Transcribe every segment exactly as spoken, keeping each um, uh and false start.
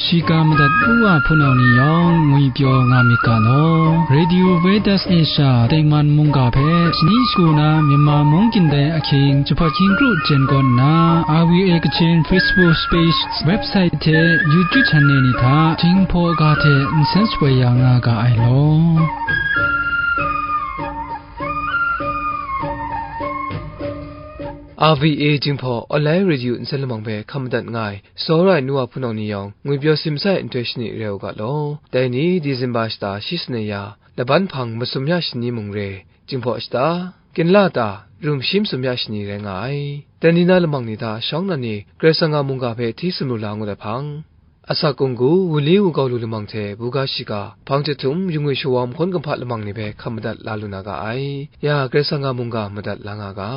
Shiga madat u wa hpunau ni yawng ngwi pyaw nga myit ga law. Radio Veritas Asia tengman mungga hpe shani shagu na Myanmar mung kyin dai ahkying jahpat hkying kru jen kawn nna, R V A Kachin Facebook page, website hte YouTube channel ni hta Jinghpaw ga hte nsen shapoi ya nga ga ai law. R V A Jinghpaw online radio nsen lamang hpe hkam madat nga ai, tsawra ai nu wa hpunau ni yawng, ngwi pyaw simsa ai nhtoi shani rai u ga law. Dai ni, December shata shi sanei ya, laban hpang masum ya shani mung re, Jinghpaw shata, Kinla ta, rum shi masum ya shani rai nga ai. Dai ni na lamang ni hta shawng nnan ni Karai Kasang a mungga hpe hti sumru la ngut ai hpang, asak kunggu, wunli wukau lu lamang hte buga shiga, hpang chyahtum, yu ngwi shawawm hkawn kumhpa lamang ni hpe hkam madat la lu na ga ai. Ya, Karai Kasang a mungga madat la nga ga.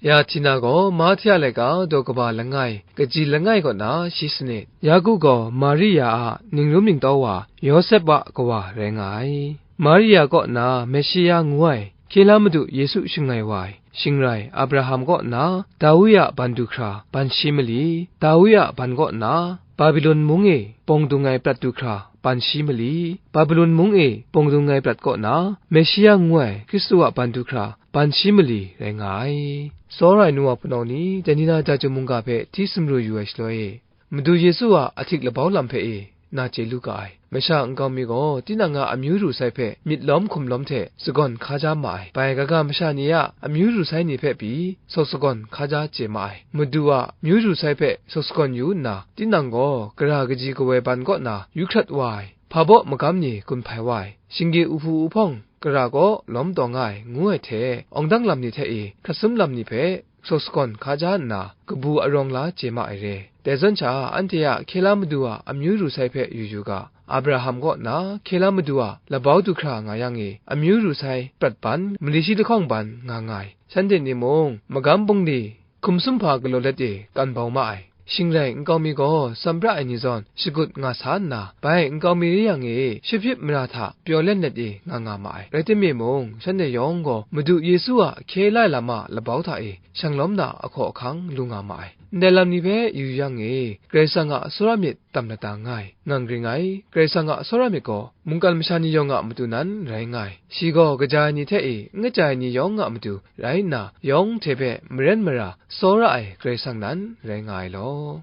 Ya Htina gaw Mahti a laika daw kaba langai, kaji langai kaw na shi sanit. Yaku gaw Maria a ningrum ningtau wa, Yawsep a kawa rai nga ai. Maria kaw na Meshia ngu ai, hkye la Madu Yesu shangai wa ai, shing rai Abraham kaw na Dawi a ban du hkra ban shi mali, Dawi a ban kaw na Babilon mung e pawng dung ai prat du hkra ban shi mali, Babilon mung e pawng dung ai prat kaw na Meshia ngu ai Hkristu a ban du hkra ban shi mali rai nga ai. Tsawra ai nu wa hpunau ni, dai ni na Jahtum mungga hpe hti sumru yu ai shaloi e, Madu Yesu a ahtik labau lam hpe e na chye lu ga ai. Masha nkau mi gaw tinang a amyu ru sai hpe myit lawm hkum lawm hte sagawn hkaja ma ai. Bai kaga masha ni a amyu ru sai ni hpe pyi sawk sagawn hkaja chye ma ai. Madu a amyu ru sai hpe sawk sagawn yu nna, tinang gaw gara kaji kawoi ban kaw na yu hkrat wa ai, hpa baw magam ni gun hpai wa ai, shinggi uhpu uhpawng gara kaw lawm taw nga ai, ngu ai hte, awng dang lam ni hte e hkrat sum lam ni hpe sawk sagawn hkaja nna, kabu arawng la chye ma ai re. Dai zawn sha, anhte a hkye la Madu a amyu ru sai hpe yu yu ga, Abraham kaw na hkye la Madu a labau du hkra nga yang e, amyu ru sai prat ban, mali shi lahkawng ban nga nga ai. Shanhte ni mung, magam bungli, hkum sumhpa galaw let e kan bau ma ai. Shing rai nkau mi gaw tsawra ai ni zawn shagut nga sa nna, bai nkau mi re yang e, shapyip mara hta pyaw len let e nga nga ma ai. Rai timung, shanhte yawng gaw Madu Yesu a hkye la ai lam a labau hta e shang lawm na ahkaw ahkang lu nga ma ai. Ndai lam ni hpe yu yang e, Karai Kasang a tsawra myit tam lata nga ai, ngang ring ai. Karai Kasang a tsawra myit gaw mungkan masha ni yawng a matu nan rai nga ai. Shi gaw kaja ai ni hte e n kaja ai ni yawng a matu rai nna, yawng hte hpe maren mara tsawra ai Karai Kasang nan rai nga ai law.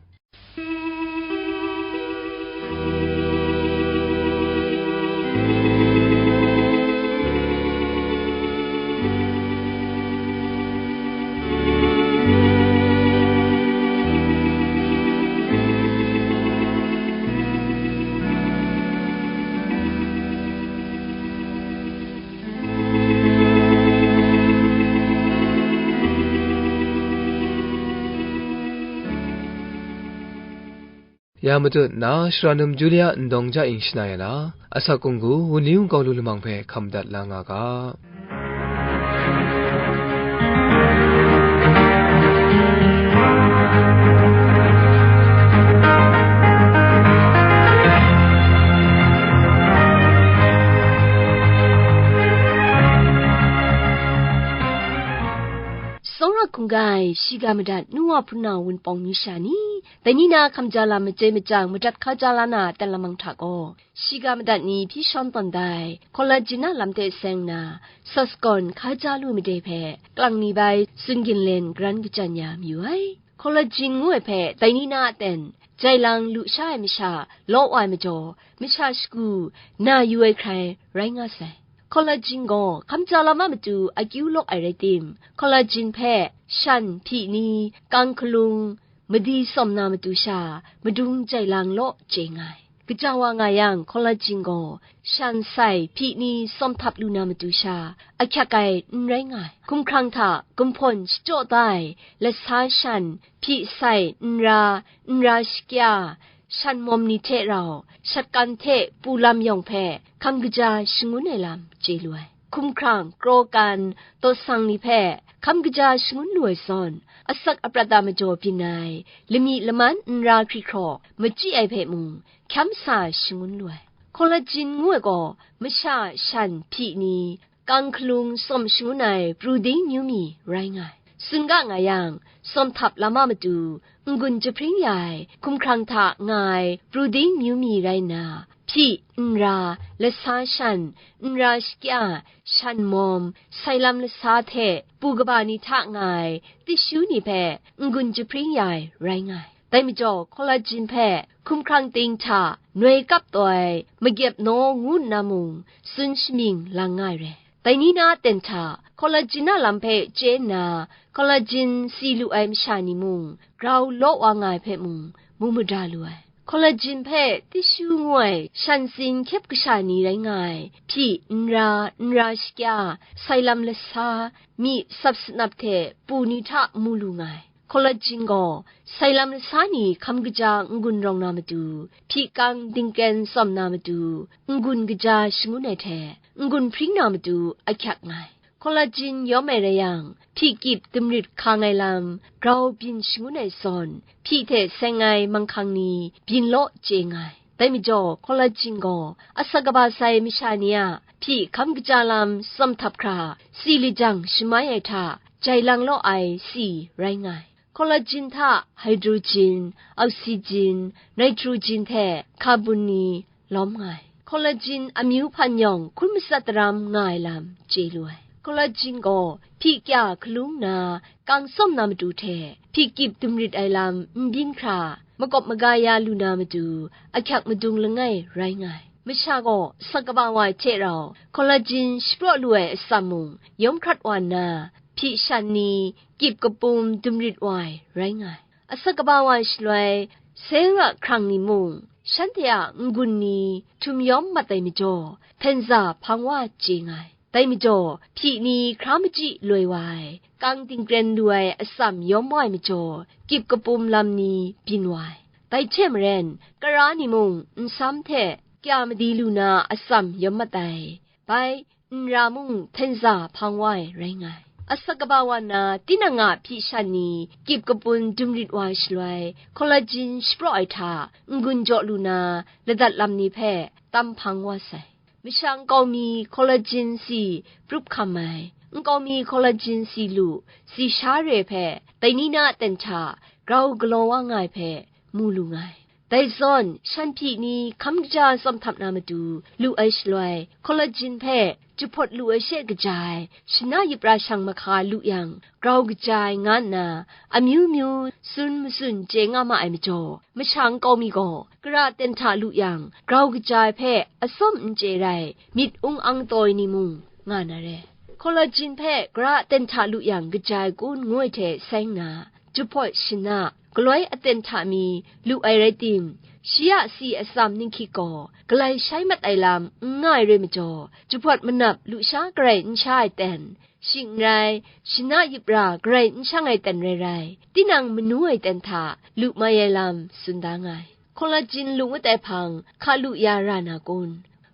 Ya matut nna, Shara Num Julia ndawng ja ing shana ya na, asak kunggu, wunli wungkau lu lamang hpe hkam dat la nga ga. Tsawra hkungga ai shiga madat nu wa hpunau wunpawng ni sha ni, dai ni na hkam ja lam machyoi machyang madat hkaja la na a lam hta gaw, shiga madat ni hpyi shawn tawn da ai, collagen a lam hte seng na, sawk sagawn hkaja lu made hpe, kalang mi bai tsun ginlen garan kachyan ya mayu ai. Collagen ngu ai hpe, dai ni na a ten, jai lang lu sha ai masha, law wa ai majaw, masha shagu, na yu ai hkrai rai nga sai. Collagen gaw hkam ja lam a matu akyu lawk ai rai tim, collagen hpe shan, hpyi ni, kang hkalung, madi sawm na matu sha, madung jai lang law chye nga ai. Kaja wa nga yang, collagen gaw shan sai, hpyi ni sawm htap lu na matu sha, ahkyak ai n rai nga ai. Hkumhkrang hta gumhpawn shachyaw da ai, lasa shan, hpyi sai, nra, nra shakya, shan mawm ni hte rau, shatkan hte pu lam yawng hpe hkam kaja shangun ai lam chye lu ai. Hkumhkrang, kraw kan, dawt sang ni hpe hkam kaja shangun lu ai zawn, asak aprat a majaw byin ai, lamyi laman nra hkri hkraw, machyi ai hpe mung, hkyam sa shangun lu ai. Collagen ngu ai gaw, masha shan, hpyi ni, kang hkalung sawm shangun ai pru ding amyu mi rai nga ai. Tsun ga nga yang, sawm htap lam a matu, n-gun jahpring ya ai, hkumhkrang hta nga ai pru ding myu mi rai nna, hpyi, nra, lasa shan, nra shakya, shan mawm, sai lam lasa hte pu kaba ni hta nga ai tishu ni hpe n-gun jahpring ya ai rai nga ai. Dai majaw, collagen hpe hkumhkrang ting hta noi kap taw ai magyep naw ngu nna mung tsun shamying lang nga ai re. Dai ni na aten hta, collagen a lam hpe chye nna, collagen si lu ai masha ni mung grau law wa nga ai hpe mung mu mada lu ai. Collagen hpe tishu ngu ai shan tsin hkyep kasha ni rai nga ai, hpyi, nra, nra shakya, sai lam lasa, myi sap sanap hte pu ni hta mu lu nga ai. Collagen gaw sai lam lasa ni hkam kaja n-gun rawng na matu, hpyi kang dingkren tsawm na matu, n-gun kaja shangun ai hte n-gun hpring na matu ahkyak nga ai. Collagen yawm ai rai yang, hpyi kyip dumrit hkang ai lam, grau byin shangun ai zawn, hpyi hte seng ai manghkang ni byin law chye nga ai. Dai majaw, collagen gaw asak kaba sai masha ni a hpyi hkam kaja lam tsawm htap hkra, si lajang shamai ai hta jai lang law ai si rai nga ai. Collagen hta hydrogen, oxygen, nitrogen hte carbon ni lawm nga ai. Collagen amyu hpan yawng hkun matsat daram nga ai lam chye lu ai. Collagen gaw hpyi kya hkalung na, kang tsawm na matu hte hpyi kyip dumrit ai lam n byin hkra, makawp maga ya lu na matu ahkyak madung langai rai nga ai. Masha gaw asak kaba wa hte rau collagen shapraw lu ai atsam mung yawm hkrat wa nna, hpyi shan ni kyip kapum dumrit wa ai rai nga ai. Asak kaba wa shaloi, sel a hkrang ni mung, shanhte a n-gun ni htum yawm mat ai majaw, hpenza hpang wa chye nga ai. Dai majaw, hpyi ni hkra machyi loi wa ai, kang dingkren lu ai atsam yawm wa ai majaw, kyip kapum lam ni byin wa ai. Dai hte maren, kara ni mung nsam hte kya madi lu na atsam yawm mat ai. Bai, nra mung hpenza hpang wa ai rai nga ai. Asak kaba wa na, tinang a hpyi shan ni kyip kapum dumrit wa ai shaloi, collagen shapraw ai hta n-gun jaw lu na ladat lam ni hpe tam hpang wa sai. Masha nkau mi collagen si prup hkam ai, nkau mi collagen si lu, si sha re hpe, dai ni na aten hta grau galaw wa nga ai hpe mu lu nga ai. Dai zawn, shan hpyi ni hkam kaja tsawm htap na matu lu ai shaloi, collagen hpe jahpawt lu ai she kaja ai, shana yip ra shang mahka lu yang, grau kaja ai nga nna, amyu myu tsun matsun chye nga ma ai majaw, masha nkau mi gaw, kara ten hta lu yang, grau kaja ai hpe atsawm n chye rai, myit ung ang taw ai ni mung nga na re. Collagen hpe kara ten hta lu yang kaja ai kun ngu ai hte seng na, jahpawt shana, galoi aten hta mi lu ai rai tim, shi a si atsam ninghkyik gaw galai shai mat ai lam n nga ai re majaw, jahpawt manap lusha garai n sha ai ten, shing n rai, shana yip ra garai n shang ai ten rai rai, tinang manu ai ten hta lu mai ai lam tsun da nga ai. Collagen lu ngut ai hpang hka lu ya ra na kun?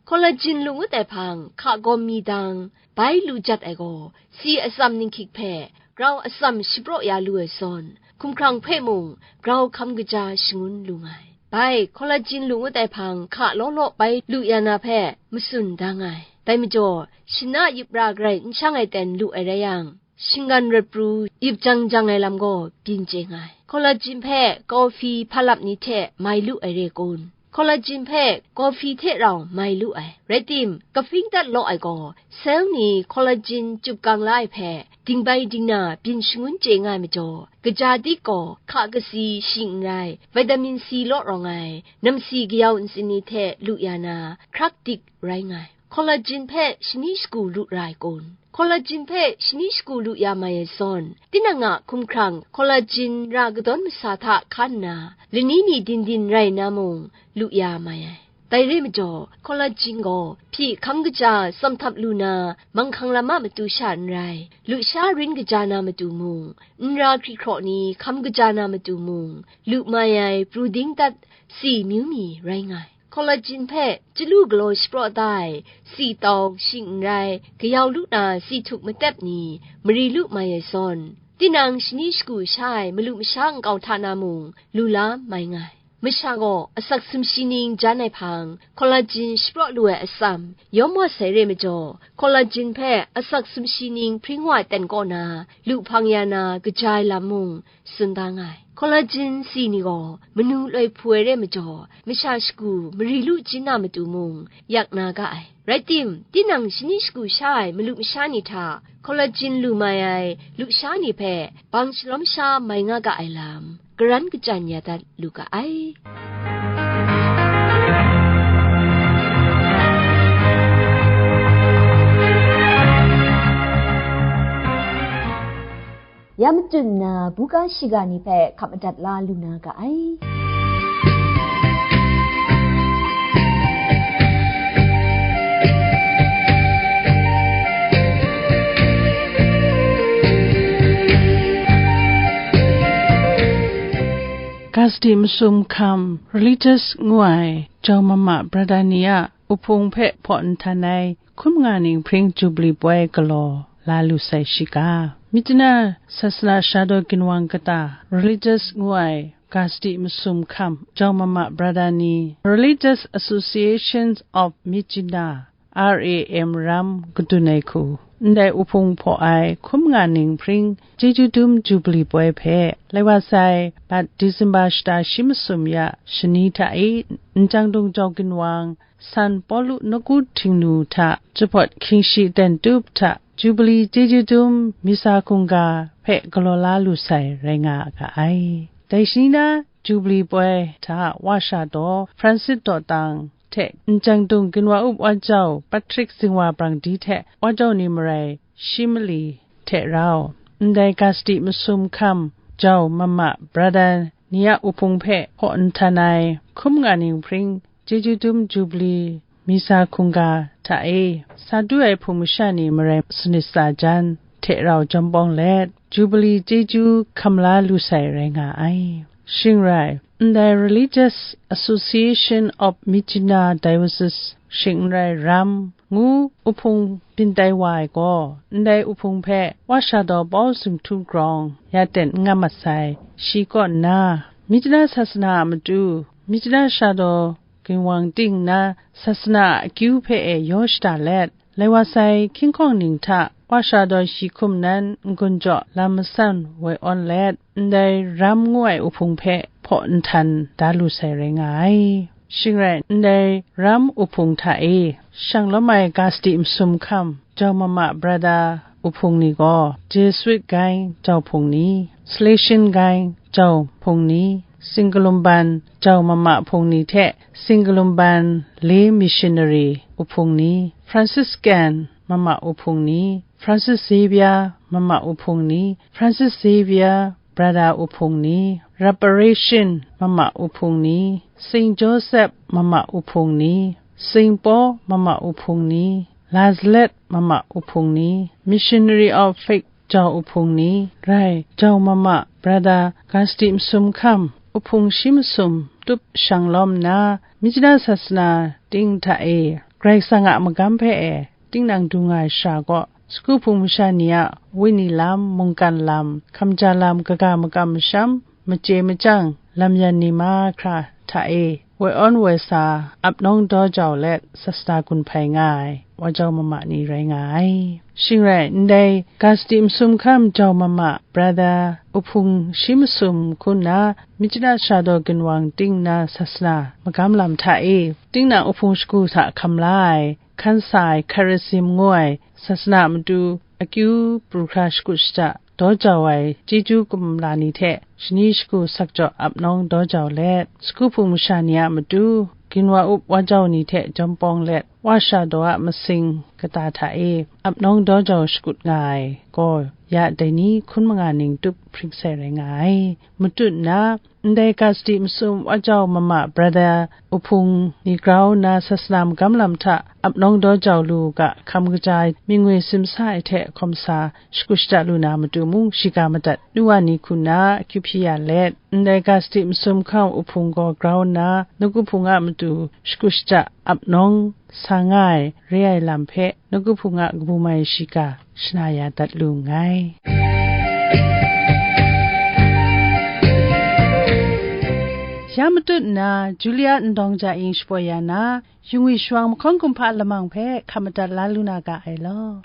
Collagen lu ngut ai hpang hka gawm mi dang, bai lu jat ai gaw, si atsam ninghkyik hpe grau atsam shapraw ya lu ai zawn, hkumhkrang hpe mung grau hkam kaja shangun lu nga ai. Bai, collagen lu ngut ai hpang hka law law bai lu ya na hpe matsun da nga ai. Dai majaw, shana yip ra garai n shang ai ten lu ai rai yang, shinggan rat pru yip jang jang ai lam gaw byin chye nga ai. Collagen hpe kawhpi hpa lap ni hte mai lu ai re kun? Collagen hpe kawhpi hte rau mai lu ai. Rai tim, kahpring dat law ai gaw, sel ni collagen chyup gang la ai hpe dingbai dingna byin shangun chye nga ai majaw, kaja dik gaw hka kasi shing n rai, vitamin C law rawng ai, namsi kayau ntsin ni hte lu ya na, hkrak dik rai nga ai. Collagen hpe shani shagu lu ra ai kun? Collagen hpe shani shagu lu ya mai ai zawn, tinang a hkumhkrang collagen ra kadawn masa hta hkan nna, lani mi din din rai nna mung lu ya mai ai. Dai re majaw, collagen gaw hpyi hkam kaja tsawm htap lu na manghkang lam a matu sha n rai, lusha rin kaja na matu mung, nra hkri hkraw ni hkam kaja na matu mung, lu mai ai pru ding dat si myu mi rai nga ai. Collagen hpe chyalu galaw shapraw da ai, si tau, shing n rai, kayau lu na si htuk matep ni mari lu mai ai zawn, tinang shani shagu sha ai malu masha nkau hta na mung lu la mai nga ai. Masha gaw asak sumshi ning jan ai hpang, collagen shapraw lu ai atsam, yawm wa sai re majaw, collagen hpe asak sumshi ning hpring wa ai ten kaw na, lu hpang ya na kaja ai lam mung tsun da nga ai. Collagen si ni gaw manu loi hpu ai re majaw, masha shagu mari lu chyin na matu mung yak na ga ai. Rai tim, tinang shani shagu sha ai malu masha ni hta collagen lu mai ai lusha ni hpe bang shalawm sha mai nga ga ai lam, karan kachyan ya dat lu ga ai. Ya matut nna, buga shiga ni hpe hkap madat la lu na ga ai. Gazdi masum hkam, religious ngu ai jau mama brada ni a uphung hpe hpaw nhtan ai hkum nga ning hpring Jubili poi galaw la lu sai shiga, Myitkyina sasana shadaw ginwang kata, religious ngu ai Gazdi masum hkam jau mama brada ni, Religious Associations of Myitkyina, R A M ram kadun ai hku, ndai uphung hpaw ai hkum nga ning hpring chyeju dum Jubili poi hpe, lai wa sai, bat Disemba shata shi masum ya shani hta e, Njang Dung jau ginwang, San Pawlu nawku htingnu hta, jahpawt hkying shi ten tup hta, Jubili chyeju dum Misa hkungga hpe galaw la lu sai rai nga ga ai. Dai shani na, Jubili poi hta wa sha daw Francis dawtang hte Njang Dung ginwa up wa jau Patrick Zingwa Brang di hte wa jau ni marai shi mali hte rau, ndai Gazdi masum hkam jau mama brada ni a uphung hpe hpaw nhtan ai hkum nga ning hpring chyeju dum Jubili Misa hkungga hta e, sa du ai hpung masha ni marai sanit sa jan hte rau jawm pawng let, Jubili chyeju hkam la lu sai rai nga ai. Shing rai, ndai Religious Association of Myitkyina Diocese, shing n rai ram ngu uphung byin tai wa ai gaw, ndai uphung hpe wa sha daw Paul Zunghtu Grawng ya ten n nga mat sai, shi kaw nna, Myitkyina sasana a matu, Myitkyina sha daw ginwang ting nna sasana a akyu hpe e yaw shada let, lai wa sai hkying hkawng ning hta wa sha daw shi hkum nan n-gun jaw lam masan woi awn let, ndai ram ngu ai uphung hpe hpaw nhtan da lu sai rai nga ai. Shing rai, ndai ram uphung hta e shang lawm ai Gazdi masum hkam jau mama brada uphung ni gaw, Jesuit gai jau hpung ni, Salesian gai jau hpung ni, Singkalumban jau mama hpung ni hte Singkalumban le missionary uphung ni, Franciscan mama uphung ni, Francis Xavier mama uphung ni, Francis Xavier brada uphung ni, Reparation mama uphung ni, Saint Joseph mama uphung ni, Saint Paul mama uphung ni, Lazaret mama uphung ni, Missionary of Faith jau uphung ni rai, jau mama brada Gazdi masum hkam uphung shi masum tup shang lawm nna, Myitkyina sasana ting hta e Karai Kasang a magam hpe e tingnang du nga ai sha kaw, sagu hpung masha ni a wenyi lam, mungkan lam, hkamja lam, kaga makam masham, machye machyang, lam yan ni mahkra hta e woi awn woi sa, ap nawng daw jau let, sasana gun hpai nga ai wa jau mama ni rai nga ai. Shing rai, ndai Gazdi masum hkam jau mama brada uphung shi masum hku nna, Myitkyina sha daw ginwang ting nna sasana magam lam hta e, tingnang uphung shagu hta hkam la ai, hkan sa ai Charism ngu ai sasana a matu akyu pru hkra shakut shata daw jau ai chyeju kumla ni hte shani shagu sakjaw ap nawng daw jau let, sagu hpung masha ni a matu ginwa up wa jau ni hte jawm pawng let, wa sha daw a masing kata hta e ap nawng daw jau shakut nga ai gaw, ya dai ni hkun manga ning tup hpring sai rai nga ai. Matut nna, ndai Gazdi masum wa jau mama brada uphung ni grau nna sasana magam lam hta ap nawng daw jau lu u ga, hkam kaja ai, mingwi simsa ai hte hkawm sa shagu shada lu na matu mung, shiga madat nu wa ni hku nna akyu hpyi ya let, ndai Gazdi masum hkam uphung gaw grau nna, nawku hpung a matu shagu shada ap nawng sa nga ai re ai lam hpe, nawku hpung a kabu mai shiga shana ya dat lu nngai. Ya matut nna, Julia Ndawng Ja Ing shapoi ya na, Yungwi Shawang mahkawn kumhpa lamang hpe hkap madat la lu na ga ai law.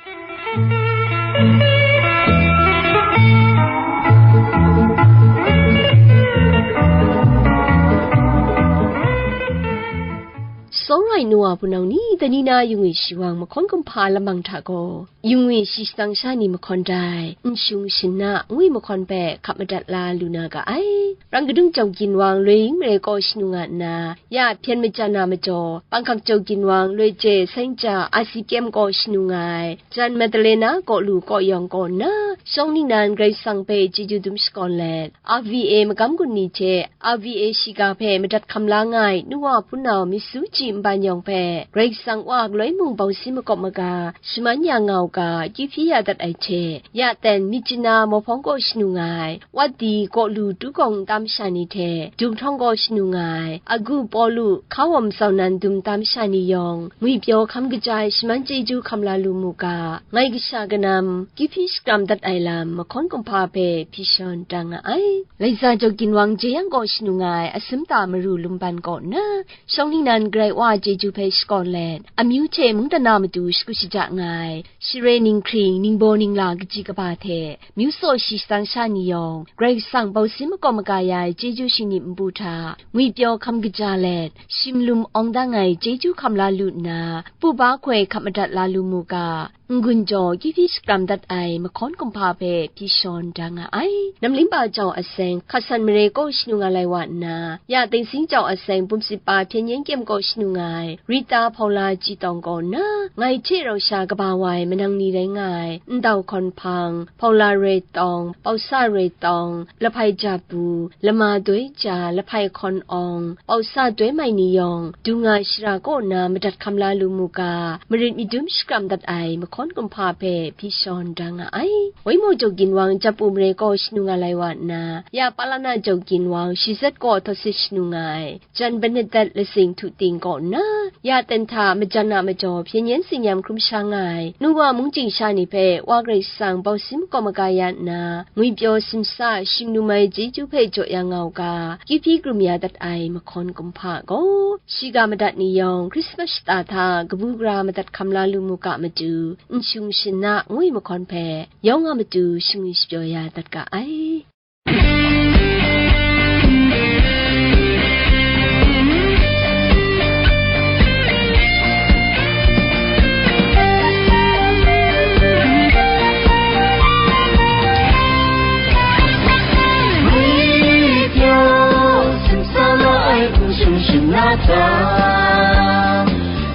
Sawng ai nu wa hpunau ni, dani na Yungwi Shawang mahkawn kumhpa lamang hta gaw, Yungwi shi shadang sha ni mahkawn dai, N Shung Shin Na ngwi mahkawn hpe hkap madat la lu na ga ai. Rang kadung Jawk Ginwang Loi Ying Mare kaw shanu nga nna, ya hpyen majan na majaw, Panghkak Jawk Ginwang Loi Je Seng Ja A C Kyem kaw shanu nga ai, Jan Madalena kaw lu kaw yawng kaw nna, shawng ningnan Karai Kasang hpe chyeju dum shakawn let, R V A magam gun ni hte R V A shiga hpe madat hkam la nga ai nu wa hpunau myit su ji nban yawng hpe, Karai Kasang Wa galoi mung bau sin makawp maga shaman ya nga u ga, kyu hpyi ya dat ai hte, ya ten Myitkyina mawhpawng kaw shanu nga ai, Wat Di kaw lu tu gawng nta masha ni hte, Jung Htawng kaw shanu nga ai, Agu Pawlu, Hkawawm Zau Nan dum nta masha ni yawng, ngwipyaw hkam kaja ai shaman chyeju hkam la lu mu ga, ngai kasha kanam, kyu hpyi shakram dat ai lam, mahkawn kumhpa hpe hpyi shawn da nga ai. Laiza Jawk Ginwang Jeyang kaw shanu nga ai, Asumta Maru Lumban kaw nna, shawng ningnan Karai Wa chyeju hpe shakawn let, amyu hte mungdan na matu shakut shaja nga ai, Share Ninghkring, Ningbaw Ningla kaji kaba hte, myu saw shi shadang sha ni yawng, Karai Kasang bau sin makawp maga ya ai chyeju shingni npu hta, ngwipyaw hkam kaja let, shimlum awng dang ai chyeju hkam la lu nna, pu ba hkoi hkap madat la lu mu ga, n-gun jaw kyu hpyi shakram dat ai mahkawn kumhpa hpe hpyi shawn da nga ai. Namlimba Jau Aseng, Hkasan Mare kaw shanu nga lai wa nna, ya Tengsing Jau Aseng, Bumsitpa Hpyen Yen Kyem kaw shanu nga ai, Rita Hpaula Ji Tawng kaw nna, ngai hte rau sha kaba wa ai manang ni rai nga ai, Ndau Hkawn Hpang, Hpaula Roi Tawng, Pausa Roi Tawng, Lahpai Japu, Lama Doi Ja, Lahpai Hkawn Awng, Pausa Doi Mai ni yawng, du nga shara kaw nna madat hkam la lu mu ga, marit myit dum shakram dat ai mahkawn kumhpa hpe hpyi shawn da nga ai. Waimaw Jawk Ginwang Japu Mare kaw shanu nga lai wa nna, ya Palana Jawk Ginwang Shizet kaw htawsit shanu nga ai, Jan Banet Dat Lasing Htu Ting kaw nna, ya ten hta majan a majaw hpyen yen tsin-yam hkrum sha nga ai, nu wa mung chying sha ni hpe Wa Karai Kasang bau sin makawp maga ya nna, ngwipyaw simsa, shingnu mai chyeju hpe jaw ya nga u ga, kyu hpyi krum ya dat ai mahkawn kumhpa gaw, shiga madat ni yawng, Hkrismas shata hta kabu gara madat hkam la lu mu ga matu, N Shung Shin Na ngwi mahkawn hpe, yawng a matu shingwi shapyaw ya dat ga ai.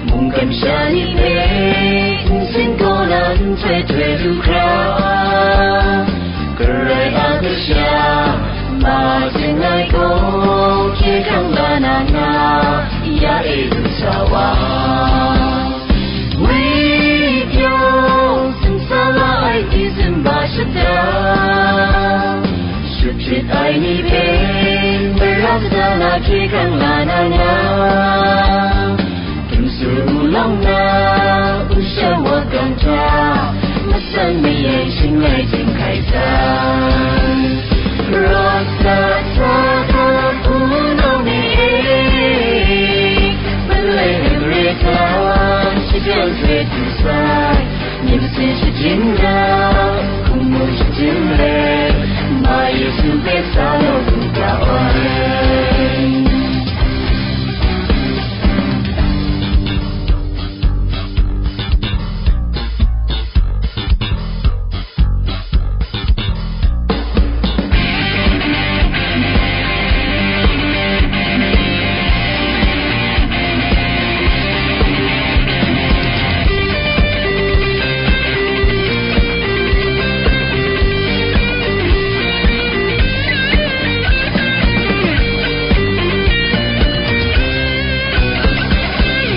Mungkan sha ni hpe nsin kaw na nhtoi htoi lu hkra, Karai a kasha, ma chyen ai gaw, hkye hkrang la na nga, ya e lu sa wa. Ngwi pyaw, tsun sa la ai Disemba shata, shut hpyit ai ni hpe, marang sa na hkye hkrang la na nga, Hpung su u long na, u sha wa gang hta, matsan mayai shinglai jeng hkai sai. Rawt sa sa hta, u nau ni e, Betlehem re hta, shajang hkrit du sai. Myit masin shajin na, hkungmu shajin let, ma Yesu hpe sa naw lu ga ai.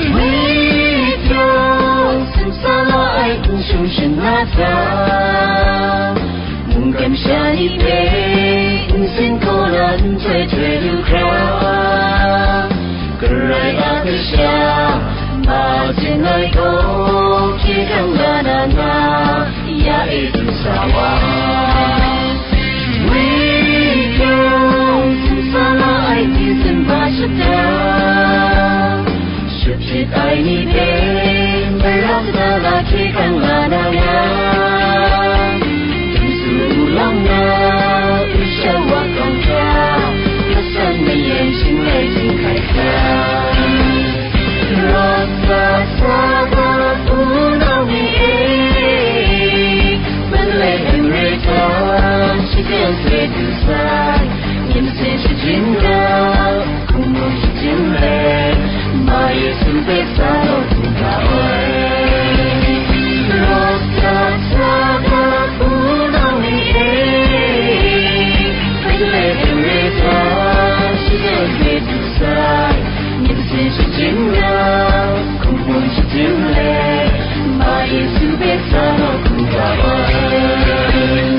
Ngwi pyaw, tsun sa la ai, n shung shin na hta, mungkan sha ni hpe, nsin hkaw na nhtoi htoi lu hkra, Karai a kasha, ma chyen ai gaw, hkye hkrang la na nga, ya e du sa wa. Ngwi pyaw, tsun sa la ai, Disemba Lahkye kang la na yang, Jesu u long na, u shawa kawng hkra, masan mayan shinglai ting hkai hkra. Rasa saga punau ni e, Bethlehem re hkra, shakyan se du sai, nim se shajin na, Hkungmung shajin let, ma Yesu hpe sa naw hkungga ai. Rawt dat sa ga hpunau ni e, Bethlehem re sa, shadut re du sai, nimsi shajin na, hkungmung shajin let, ma Yesu hpe sa naw hkungga ai.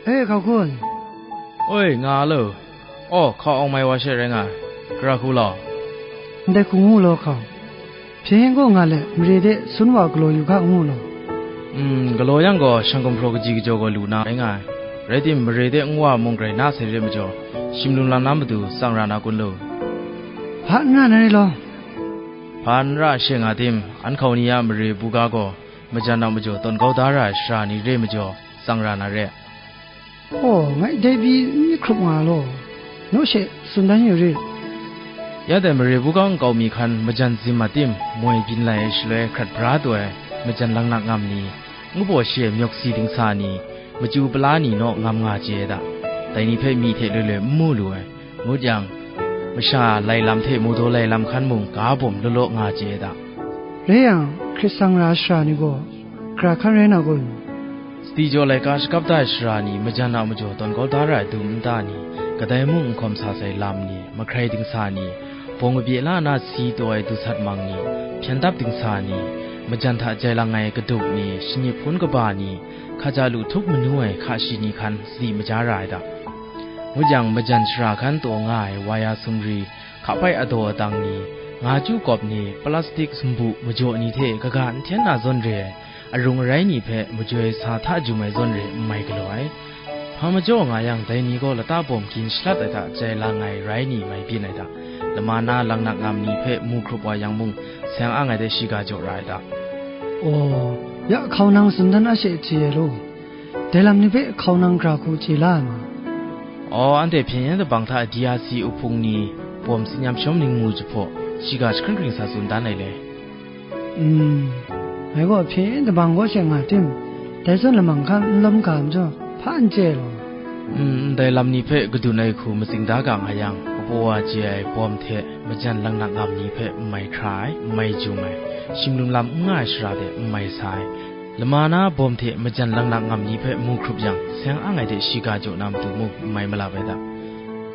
E, hkau hkun. Oi, nga lo. Aw, hkau awng mai wa she rai nga ai. Gara hku law. Ndai hku ngu law, hkau. Hpyen gaw nga let, mare de sun wa galaw yu ga ngu law. Mm, galaw yang gaw, shang gumhpraw kaji kajaw gaw lu na rai nga ai. Rai timung, mare de nwa mung grai na sai re majaw, shimlum lam na matu tsang ra na kun lu? Hpa n ra na re law. Hpa n ra she nga tim, an hkau ni a mare buga gaw, majan a majaw tawn kau da ra ai sara ni re majaw, tsang ra na re. Aw, ngai dai pyi n myit hkrup nga law, naw she tsun dan yu rit. Ya dai mare buga nkau mi hkan majan zim a tim, moi byin lai ai shaloi hkrat bra taw ai, majan langnak ngam ni, ngu baw shi ai myawk si dingsa ni, machyu pala ni naw ngam nga chye ai da. Dai ni hpe myi hte loi loi n mu lu ai. Ngut yang, masha lai lam hte mawdaw lai lam hkan mung ga bawm law law nga chye ai da. Rai yang, hkrit tsang ra ai sara ni gaw, gara hkan rai na kun? Sadi jaw laika shakap da ai sara ni, majan a majaw tawn kau da ra ai dum nta ni, kadai mung n hkawm sa sai lam ni, mahkrai dingsa ni, bawng kabye la na si taw ai dusat mang ni, hpyen dap dingsa ni, majan hta jai lang ai kaduk ni, shanyi hpun kaba ni, hkaja lu htup manu ai hka shi ni hkan sadi maja ra ai da. Ngut yang, majan shara hkan taw nga ai waya sumri, hkapai adaw adang ni, nga chyu kawp ni, plastik sumbu majaw ni hte kaga n hten na zawn re ai, arung arai ni hpe majoi sa hta jum ai zawn re n mai galaw ai. Hpa majaw nga yang, dai ni gaw lata bawm gin shalat ai hta jai lang ai rai ni mai byin ai da. Lama na langnak ngam ni hpe mu hkrup wa yang mung, seng ang ai de shiga jaw ra ai da. Aw, ya hkau nang tsun dan a she chye ai law. Dai lam ni hpe hkau nang gara hku chye la ai ma? Aw, anhte hpyen yen dabang hta D R C uhpung ni, bawm tsin yam shawm ni ngu jahpaw, shiga jahkring hkring sa tsun dan ai le. Mm, ngai gaw hpyen yen dabang kaw she nga tim, dai zawn lamang hkan n lawm ga majaw, hpa n chye ai law. Mm, ndai lam ni hpe kadun ai hku matsing da ga nga yang, kabaw wa chye ai bawm hte majan langnak ngam ni hpe n mai hkra ai, n mai jum ai, shimlum lam n nga ai shara de n mai sa ai, lama na bawm hte majan langnak ngam ni hpe mu hkrup yang, seng ang ai de shiga jaw na matu mung n mai malap ai da.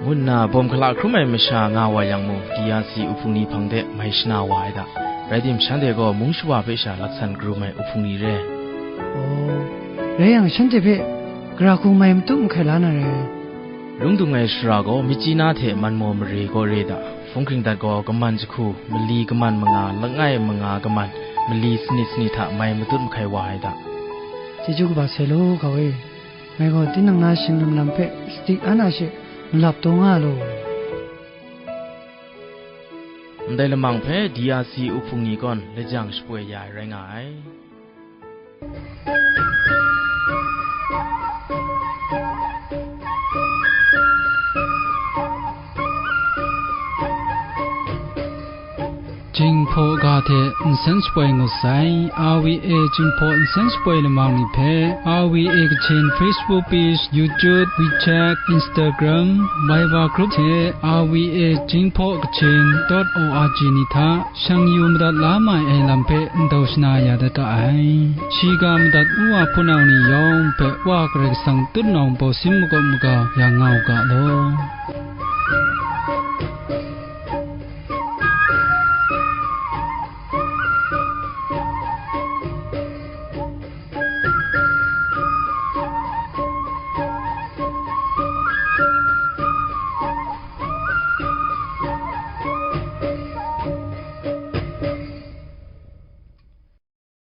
Ngu nna bawm hkala hkrum ai masha nga wa yang mung, D R C uhpung ni hpang de mai shana wa ai da. Rai tim, shanhte gaw mung shawa hpe sha laksan karum ai uhpung ni re. Aw, rai yang, shanhte hpe gara hku mai matut mahkai la na re. Lung dung ai shara gaw, myit chyi na hte man maw mare gaw re da. Hpung hkring dat gaw, kaman jahku, mali kaman manga, langai manga kaman, mali sanit sanit hta mai matut mahkai wa ai da. Chyeju kaba sai law, hkau e. Ngai gaw tinang na shimlum lam hpe sadi an a she malap taw nga law. Ndai lamang hpe D R C uhpung ni gaw lajang shapoi ya ai rai nga ai. Jinghpaw ga hte nsen shapoi ngut sai. R V A Jinghpaw nsen shapoi lamang ni hpe R V A Kachin Facebook page, YouTube, WeChat, Instagram, Viber group hte R V A Jinghpaw Kachin dot O R G ni hta shang yu madat la mai ai lam hpe ndau shana ya dat ga ai. Shiga madat nwa hpunau ni yawng hpe Wa Karai Kasang tutnawng bawsin makawp maga ya nga u ga law.